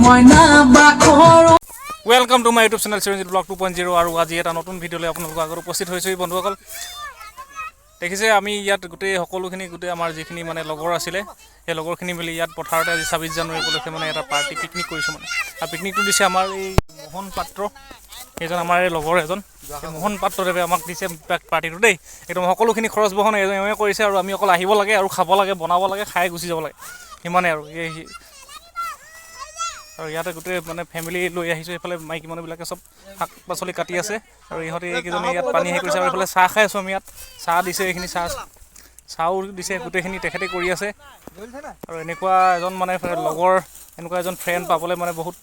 মইনা বাখৰ। Welcome to my YouTube channel Chiranjit blog 2.0। আৰু আজি এটা নতুন ভিডিঅ'লৈ আপোনালোকৰ আগত উপস্থিত হৈছোঁ। বন্ধুসকল, দেখিছে, আমি ইয়াত গোটেই সকলোখিনি, গোটেই আমাৰ যিখিনি মানে লগৰ আছিলে, সেই লগৰখিনি মিলি ইয়াত পথাৰতে আজি 26 জানুৱাৰী উপলক্ষে মানে এটা পাৰ্টি, পিকনিক কৰিছোঁ মানে। আৰু পিকনিকটো দিছে আমাৰ এই মোহন পাত্ৰ, সেইজন আমাৰ এই লগৰ এজন। সেই মোহন পাত্ৰদেৱে আমাক দিছে পাৰ্টিটো দেই। একদম সকলোখিনি খৰচ বহন এজন এওঁৱে কৰিছে আৰু আমি অকল আহিব লাগে আৰু খাব লাগে, বনাব লাগে, খাই গুচি যাব লাগে, সিমানেই। আৰু এই আৰু ইয়াতে গোটেই মানে ফেমিলি লৈ আহিছোঁ। এইফালে মাইকী মানুহবিলাকে চব শাক পাচলি কাটি আছে আৰু ইহঁতে এইকেইজনে ইয়াত পানী হেৰি কৰিছে। আৰু এইফালে চাহ খাই আছোঁ আমি। ইয়াত চাহ দিছে, এইখিনি চাহ, চাহো দিছে, গোটেইখিনি তেখেতে কৰি আছে। আৰু এনেকুৱা এজন মানে লগৰ, এনেকুৱা এজন ফ্ৰেণ্ড পাবলৈ মানে বহুত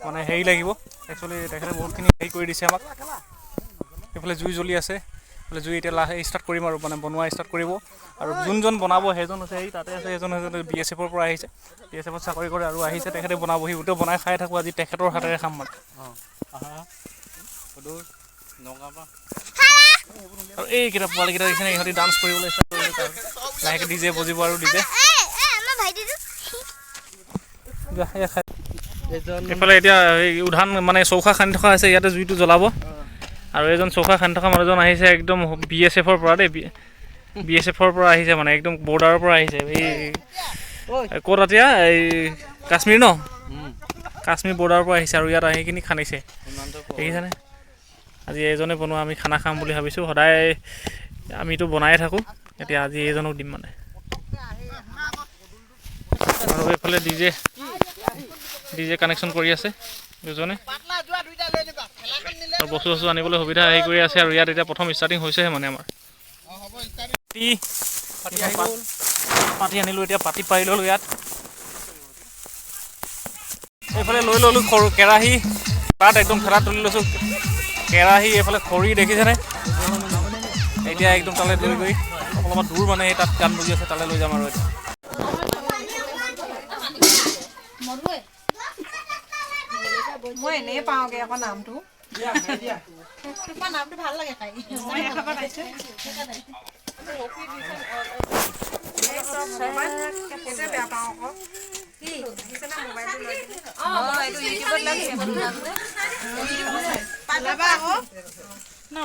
মানে হেৰি লাগিব। একচুৱেলি তেখেতে বহুতখিনি হেৰি কৰি দিছে আমাক। এইফালে জুই জ্বলি আছে। এইফালে জুই এতিয়া লাহে ষ্টাৰ্ট কৰিম আৰু মানে বনোৱা ষ্টাৰ্ট কৰিব। আৰু যোনজন বনাব সেইজন হৈছে, এই তাতে আছে। সেইজন হৈছে বিএছএফৰ পৰা আহিছে, বিএছএফত চাকৰি কৰে আৰু আহিছে, তেখেতে বনাবহি। গোটেই বনাই খাই থাকোঁ। আজি তেখেতৰ হাতেৰে খাম মানে। আৰু এইকেইটা পোৱালিকেইটা দেখিছেনে? ইহঁতি ডান্স কৰিবলৈ ষ্টাৰ্ট কৰিছে। লাহেকৈ ডিজে বজিব আৰু ডিজে। আমাৰ ভাইটিটো। এইফালে এতিয়া এই উধান মানে চৌকা খান্দি থকা হৈছে, ইয়াতে জুইটো জ্বলাব। আৰু এইজন চৌকা খান্দি থকা মানুহজন আহিছে একদম বিএছএফৰ পৰা দেই। বিএছএফৰ পৰা আহিছে মানে একদম বৰ্ডাৰৰ পৰা আহিছে। এই ক'ত এতিয়া, এই কাশ্মীৰ ন, কাশ্মীৰ বৰ্ডাৰৰ পৰা আহিছে আৰু ইয়াত আহি কিনি খান্দিছে, দেখিছেনে? আজি এইজনে বনোৱা আমি খানা খাম বুলি ভাবিছোঁ। সদায় আমিতো বনায়ে থাকোঁ, এতিয়া আজি এইজনক দিম মানে। আৰু এইফালে ডিজে কানেকশ্যন কৰি আছে দুজনে আৰু বস্তু চস্তু আনিবলৈ সুবিধা হেৰি কৰি আছে। আৰু ইয়াত এতিয়া প্ৰথম ষ্টাৰ্টিং হৈছেহে মানে আমাৰ। পাতি পাতি আনিলোঁ, এতিয়া পাতি পাৰি ল'লোঁ ইয়াত। এইফালে লৈ ল'লোঁ সৰু কেৰাহী, তাত একদম ঠেলাত তুলি লৈছোঁ কেৰাহী, এইফালে খৰি, দেখিছেনে? এতিয়া একদম তালৈ লৈ গৈ অলপমান দূৰ মানে এই তাত গান বজি আছে, তালৈ লৈ যাম। আৰু এতিয়া মই এনেই পাওঁগে আকৌ নামটো। তোমাৰ নামটো ভাল লাগে খাই। মই এখাপা পাইছোঁ। এই চব মোবাইল, সেইটোৱে বেয়া পাওঁ আকৌ। দেখিছেনে, মোবাইলটো লৈ কিনে? ওলাবা আকৌ ন।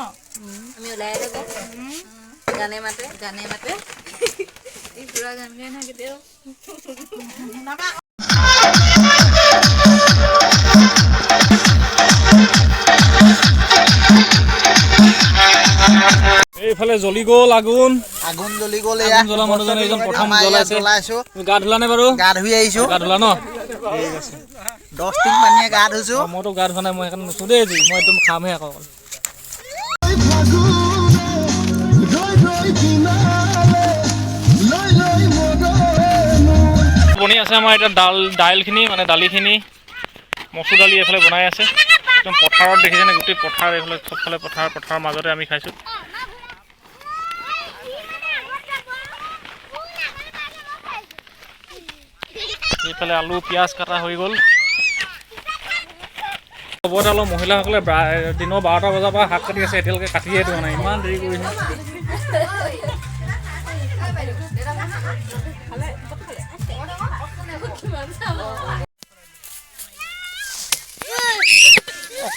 আমি ওলাই থাকোঁ, গানে মাতে, গানে মাতে। এই পুৰা গান গাই নহয় কেতিয়াও। ওলাবা আকৌ। এইফালে জ্বলি গ'ল আগুন। আগুন জ্বলি গ'ল এয়া। আগুন জ্বলা মানুহজনে এইজন প্ৰথম আমাৰ ইয়াত জ্বলাইছে। জ্বলাইছো। তুমি গা ধুলা নে বাৰু? গা ধুই আহিছো। গা ধুলা ন? 10 টিং পানীয়ে গা ধুইছো। অ, মইতো গা ধোৱা নাই, মই সেইকাৰণে নুচো দেই জুই। মই একদম খামহে আকৌ অকল। ৰৈ ৰৈ কিনাৰে লৈ লৈ মদনে। বনি আছে আমাৰ এতিয়া দাইলখিনি, মানে দালিখিনি, মচুৰ দালি এইফালে বনাই আছে। একদম পথাৰত, দেখিছেনে? গোটেই পথাৰ, এইফালে চবফালে পথাৰ, পথাৰৰ মাজতে আমি খাইছোঁ। এইফালে আলু পিঁয়াজ কটা হৈ গ'ল। খবৰ অলপ মহিলাসকলে দিনৰ 12টা বজাৰ পৰা শাক কাটি আছে, এতিয়ালৈকে কাটিয়ে দিয়া নাই, ইমান দেৰি কৰিছে।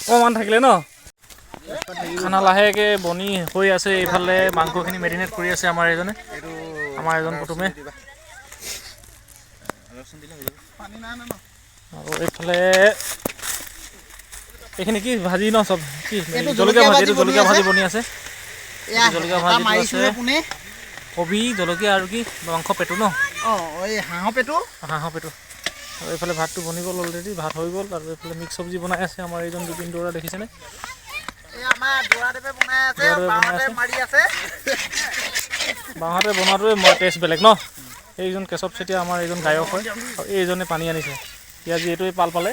অকণমান থাকিলে ন। খানা লাহেকৈ বনি হৈ আছে। এইফালে মাংসখিনি মেৰিনেট কৰি আছে আমাৰ এইজনে, আমাৰ এজন কুটুমে। আৰু এইফালে এইখিনি কি ভাজি ন চব কি? এইটো জলকীয়া জলকীয়া ভাজি। এইটো ভাজি বনি জলকীয়া ভাজি আছে। বনি আছে। এয়া জলকীয়া এটা ভাজিটো মাৰিছোহে আছে। পোনে। কবি, জলকীয়া আৰু কি, মাংস পেটু ন? অঁ, এই হাঁহৰ পেটু। হাঁহৰ পেটু। আৰু এইফালে ভাতটো বনি গ'ল অলৰেডি, ভাত হৈ গ'ল। আৰু এইফালে মিক্স চব্জি বনাই আছে আমাৰ এইজন বিপিন দুৱৰা, দেখিছেনে? এই আমাৰ দুৱাৰদেৱে বনাই আছে। দুৱাৰদেৱে বনাই বাঁহতে আছে। মাৰি আছে। বাঁহতে বনোৱাটোৱে মই টেষ্ট বেলেগ ন। এইজন কেশৱ চেতিয়া, আমাৰ এইজন গায়ক হয়। আৰু এইজনে পানী আনিছে। ইয়াত যিহেতু এই পাল পালে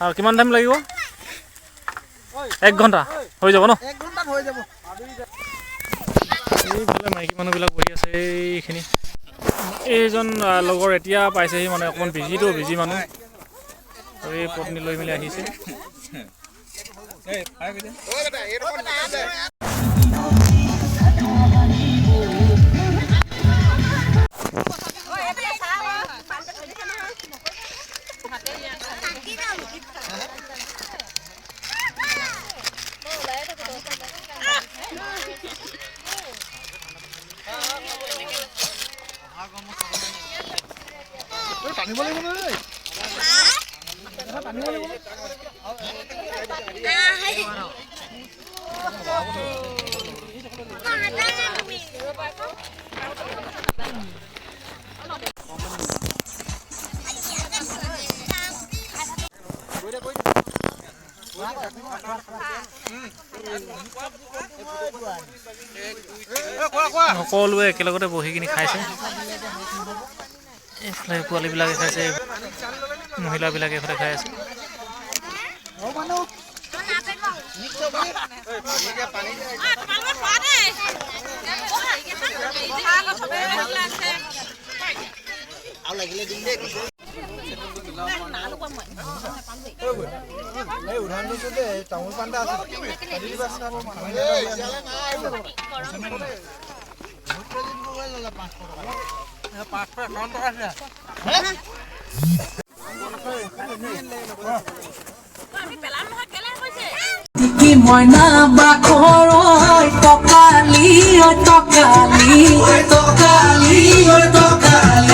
আৰু কিমান টাইম লাগিব? এক ঘণ্টা হৈ যাব ন? এক ঘণ্টাত হৈ যাব। এইফালে মাইকী মানুহবিলাক বহি আছে এইখিনি। এইজন লগৰ এতিয়া পাইছেহি, মানে অকণমান বিজিটো, বিজি মানুহ। আৰু এই পত্নী লৈ মেলি আহিছে। টানিব লাগিব নহয়। টানিব লাগিব। সকলোৱে একেলগতে বহি কিনি খাইছে। এইফালে পোৱালীবিলাকে খাইছে, মহিলাবিলাকে এইফালে খাই আছে। কি মইনা বাখৰ টকালি, টকালি, টকালি, টকালি।